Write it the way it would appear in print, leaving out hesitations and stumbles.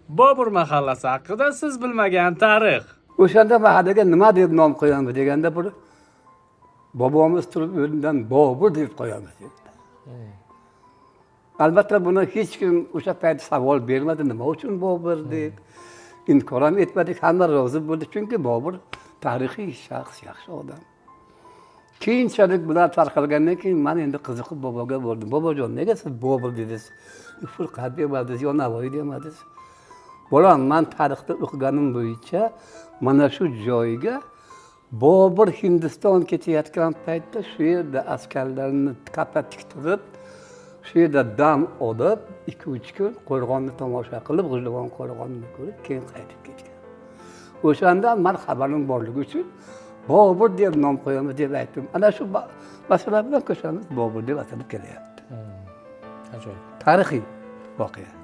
Bobur mahallasi haqida siz bilmagan tarix. O'shanda mahallaga nima deb nom qo'yamiz deganda, bir bobomiz turib o'rnidan "Bobur deb qo'yamiz" dedi. Albatta, buni hech kim o'sha payt savol bermadi, nima uchun Bobur deb. Inkor ham etmadik, hamma rozi bo'ldi, chunki Bobur tarixiy shaxs, yaxshi odam. Keyinchalik bular tarqalgandan keyin man endi qiziqib boboga bordim: "Bobojon, nega siz Bobur dedingiz, Furqat demadingiz yo Navoiy demadingiz?" "Bolam, man tarixda o'qiganim bo'yicha mana shu joyga Bobur Hindiston ketayotgan paytda shu yerda askarlarni kapa tiktirib, shu yerda dam olib, 2-3 kun qo'rg'onni tomosha qilib, G'ujduvon qo'rg'onini ko'rib, keyin qaytib ketgan. O'shanda man xabarim borligi uchun Bobur deb nom qo'yamiz deb aytdim. Ana shu masala bilan ko'chamiz Bobur deb atalib kelyapti." Ajoyib. Tarixiy voqea.